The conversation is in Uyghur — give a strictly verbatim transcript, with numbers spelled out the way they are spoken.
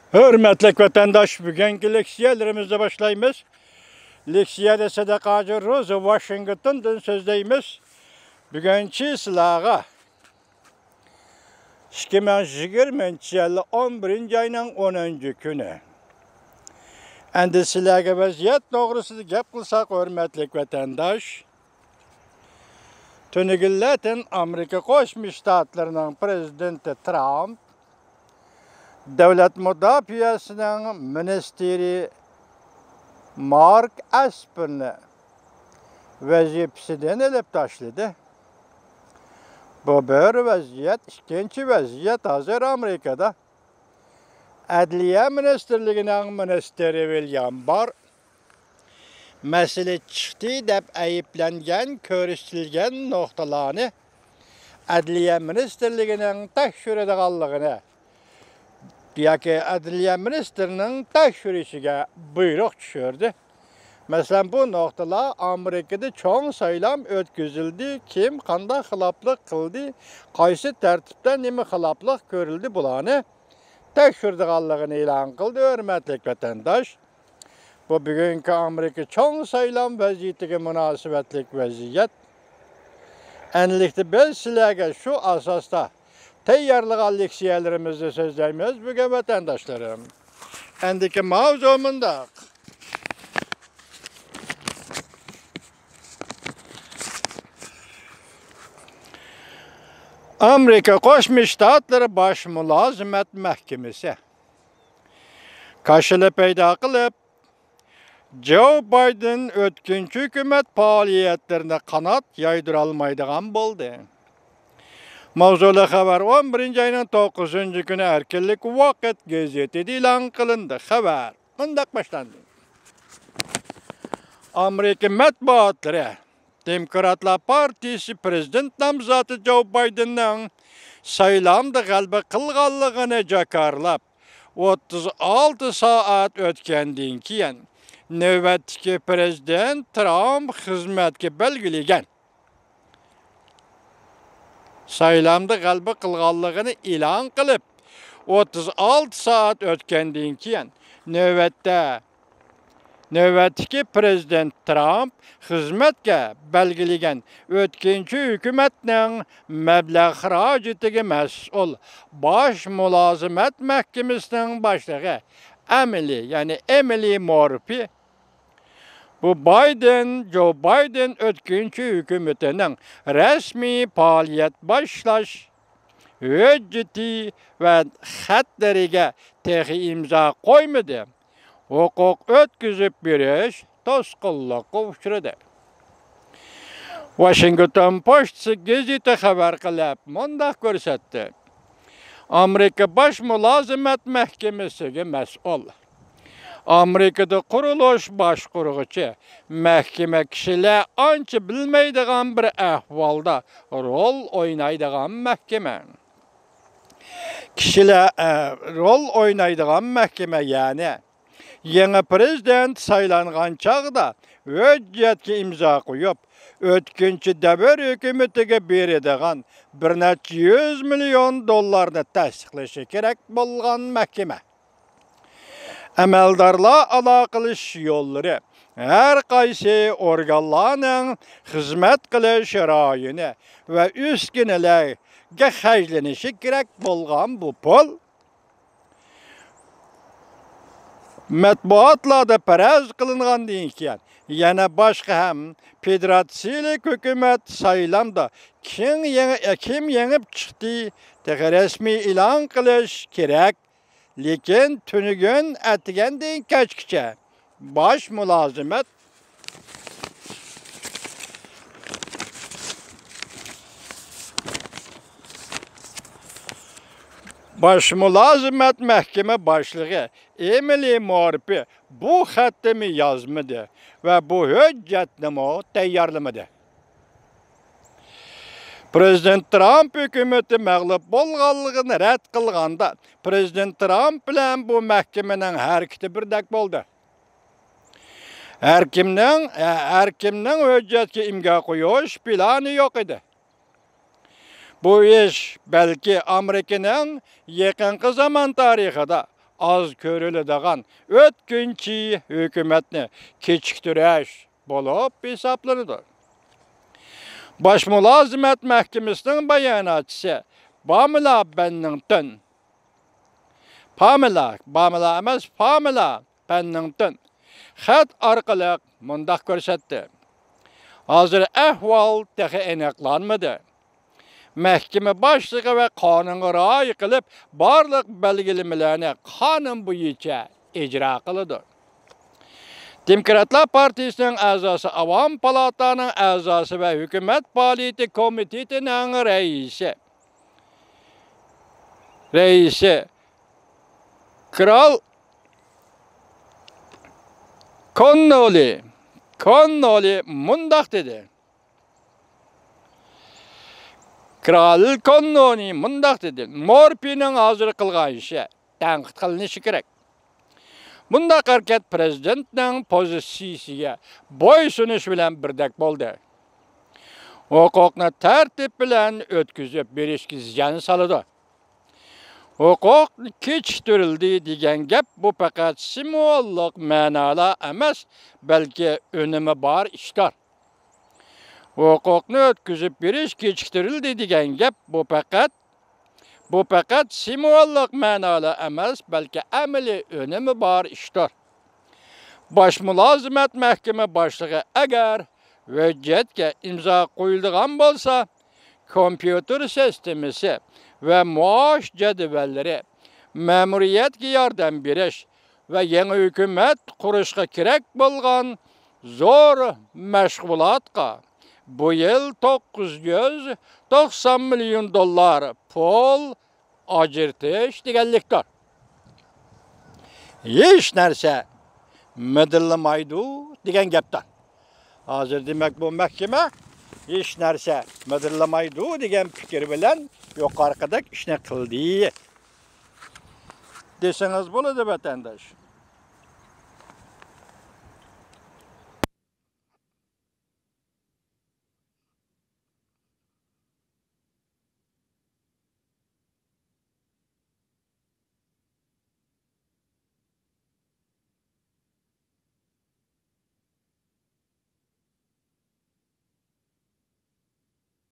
ھۆرمەتلىك ۋەتەنداش، بۈگۈنكى لېكسىيەلىرىمىزنى باشلايمىز. لېكسىيەدە سەدىقە ھاجى روزا ۋاشىنگتوندىن سۆزلەيمىز. بۈگۈن چىسلاغا ئىككى مىڭ يىگىرمىنچى يىل ئون بىرىنچى ئاينىڭ ئونىنچى كۈنى. ئەمدى سىلەرگە ۋەزىيەت توغرىسىدا گەپ قىلساق، ھۆرمەتلىك ۋەتەنداش، تۈنۈگۈنلەتىن ئامېرىكا قوشما شتاتلىرىنىڭ پرېزىدېنتى ترامپ دۆلەت مۇداپىئەسىنىڭ مىنىستىرى مارك ئەسپىرنى ۋەزىپىسىدىن ئېلىپ تاشلىدى. بۇ بىر ۋەزىيەت. ئىككىنچى ۋەزىيەت ھازىر ئامېرىكىدا. ئەدلىيە مىنىستىرلىكىنىڭ مىنىستىرى ۋىليام بار مەسىلە چىقتى دەپ ئەيىبلەنگەن، كۆرسىتىلگەن نۇقتىلارنى ئەدلىيە مىنىستىرلىكىنىڭ تەكشۈرىدىغانلىقىنى ياكى ئەدلىيە مىنىستىرىنىڭ تەكشۈرۈشىگە بۇيرۇق چۈشۈردى. مەسىلەن، بۇ نۇقتىلار ئامېرىكىدا چوڭ سايلام ئۆتكۈزۈلدى، كىم قانداق خىلاپلىق قىلدى، قايسى تەرتىپتە نېمە خىلاپلىق كۆرۈلدى، بۇلارنى تەكشۈرىدىغانلىقىنى ئېلان قىلدى، ھۆرمەتلىك ۋەتەنداش. بۇ بۈگۈنكى ئامېرىكا چوڭ سايلام ۋەزىيىتىگە مۇناسىۋەتلىك ۋەزىيەت. ئەنلىكتە بىز سىلەرگە شۇ ئاساستا تەييارلىغان لېكسىيەلىرىمىزنى سۆزلەيمىز بۈگۈن، ۋەتەنداشلىرىم. ئەندىكى ماۋزۇ مۇنداق. ئامېرىكا قوشما شتاتلىرى باش مۇلازىمەت مەھكىمىسى كاشىلا پەيدا قىلىپ، جو بايدېن ئۆتكۈنچى ھۆكۈمەت پائالىيەتلىرىنى قانات يايدۇرالمايدىغان بولدى. ماۋزۇلۇق خەۋەر ئون بىرىنچى ئاينىڭ توققۇزىنچى كۈنى ئەركىنلىك ۋاقىت گېزىتىدە ئېلان قىلىندى. خەۋەر مۇنداق باشلاندى. ئامېرىكا مەتبۇئاتلىرى دېموكراتلار پارتىيىسى پرېزىدېنت نامزاتى جو بايدېننىڭ سايلامدا غەلىبە قىلغانلىقىنى جاكارلاپ، ئوتتۇز ئالتە سائەت ئۆتكەندىن كېيىن، نۆۋەتتىكى پرېزىدېنت ترامپ خىزمەتكە بەلگىلىگەن سايلامدا غەلىبە قىلغانلىقىنى ئېلان قىلىپ، ئوتتۇز ئالتە سائەت ئۆتكەندىن كېيىن، نۆۋەتتە، نۆۋەتتىكى پرېزىدېنت ترامپ خىزمەتكە بەلگىلىگەن ئۆتكۈنچى ھۆكۈمەتنىڭ مەبلەغ خىراجىتىگە مەسئۇل باش مۇلازىمەت مەھكىمىسىنىڭ باشلىقى ئەمىلى، يەنى ئېمىلى مورفى، بۇ بايدېن، جو بايدېن ئۆتكۈنچى ھۆكۈمىتىنىڭ رەسمىي پائالىيەت باشلاش ھۆججىتى ۋە خەتلىرىگە تېخى ئىمزا قويمىدى. ھوقۇق ئۆتكۈزۈپ بېرىش توسقۇنلۇققا ئۇچرىدى. ۋاشىنگتون پوچتىسى گېزىتى خەۋەر قىلىپ مۇنداق كۆرسەتتى: ئامېرىكا باش مۇلازىمەت مەھكىمىسىگە مەسئۇل، ئامېرىكىدا قۇرۇلۇش باشقۇرغۇچى مەھكىمە كىشىلەر ئانچە بىلمەيدىغان بىر ئەھۋالدا رول ئوينايدىغان مەھكىمە. كىشىلەر، ئە، رول ئوينايدىغان مەھكىمە، يەنى يېڭى پرېزىدېنت سايلانغان چاغدا ھۆججەتكە ئىمزا قويۇپ، ئۆتكۈنچى دەۋر ھۆكۈمىتىگە بېرىدىغان بىر نەچچە يۈز مىليون دوللارنى تەستىقلىشى كېرەك بولغان مەھكىمە. ئەمەلدارلار ئالاقىلىشىش يوللىرى ھەر قايسى ئورگانلارنىڭ خىزمەت قىلىش رايونى ۋە ئۈسكۈنىلەرگە خەجلىنىشى كېرەك بولغان بۇ پۇل مەتبۇئاتلاردا پەرەز قىلىنغاندىن كېيىن، يەنە باشقا ھەم فېدېراتسىيىلىك ھۆكۈمەت سايلامدا كىم يېڭى-، كىم يېڭىپ چىقتى، تېخى رەسمىي ئېلان قىلىش كېرەك. لېكىن تۈنۈگۈن ئەتىگەندىن كەچكىچە باش مۇلازىمەت باش مۇلازىمەت مەھكىمە باشلىقى ئېمىلى مورفى بۇ خەتنىمۇ يازمىدى ۋە بۇ ھۆججەتنىمۇ تەييارلىمىدى. پرېزىدېنت ترامپ ھۆكۈمىتى مەغلۇپ بولغانلىقىنى رەت قىلغاندا، پرېزىدېنت ترامپ بىلەن بۇ مەھكىمىنىڭ ھەرىكىتى بىردەك بولدى. ھەر كىمنىڭ، ھەر كىمنىڭ ھۆججەتكە ئىمزا قويۇش پىلانى يوق ئىدى. بۇ ئىش بەلكى ئامېرىكىنىڭ يېقىنقى زامان تارىخىدا ئاز كۆرۈلىدىغان ئۆتكۈنچى ھۆكۈمەتنى كېچىكتۈرۈش بولۇپ ھېسابلىنىدۇ. باش مۇلازىمەت مەھكىمىسىنىڭ باياناتچىسى بامىلا بەننىڭتون، پامېلا، بامىلا ئەمەس، پامېلا بەننىڭتون خەت ئارقىلىق مۇنداق كۆرسەتتى: ھازىر ئەھۋال تېخى ئېنىقلانمىدى. مەھكىمە باشلىقى ۋە قانۇنغا رىئايە قىلىپ، بارلىق بەلگىلىمىلەرنى قانۇن بويىچە ئىجرا قىلىدۇ. دېموكراتلار پارتىيىسىنىڭ ئەزاسى، ئاۋام پالاتانىڭ ئەزاسى ۋە ھۆكۈمەت پائالىيىتى كومىتېتىنىڭ رەئىسى، رەئىسى كرال كوننولى، كوننولى مۇنداق دېدى. كرال كوننولى مۇنداق دېدى: مورفىنىڭ ھازىر قىلغان ئىشى تەنقىد قىلىنىشى كېرەك. بۇنداق ھەرىكەت پىرېزىدېنتنىڭ پوزىتسىيىسىگە بويسۇنۇش بىلەن بىردەك بولدى. ھوقۇقنى تەرتىپ بىلەن ئۆتكۈزۈپ بېرىشكە زىيان سالىدۇ. ھوقۇق كېچىكتۈرۈلدى دېگەن گەپ بۇ پەقەت سىمۋوللۇق مەنالا ئەمەس، بەلكى ئۈنۈمى بار ئىشتۇر. ھوقۇقنى ئۆتكۈزۈپ بېرىش كېچىكتۈرۈلدى دېگەن گەپ بۇ پەقەت، بۇ پەقەت سىمۋوللۇق مەنالا ئەمەس، بەلكى ئەمەلىي ئۈنۈمى بار ئىشتۇر. باش مۇلازىمەت مەھكىمە باشلىقى ئەگەر ھۆججەتكە ئىمزا قويۇلىدىغان بولسا، كومپيۇتېر سىستېمىسى ۋە مائاش جەدۋەللىرى، مەمۇرىيەتكە ياردەم بېرىش ۋە يېڭى ھۆكۈمەت قۇرۇشقا كېرەك بولغان زور مەشغۇلاتقا بۇ يىل توققۇز يۈز توقسان مىليون دوللار پۇل ئاجرىتىش دېگەنلىكتۇر. ھېچ نەرسە مىدىرلىمايدۇ دېگەن گەپتۇر. ھازىر دېمەك بۇ مەھكىمە ھېچ نەرسە مىدىرلىمايدۇ دېگەن پىكىر بىلەن يۇقىرىقىدەك ئىشنى قىلدى دېسىڭىز بولىدۇ، ۋەتەنداش.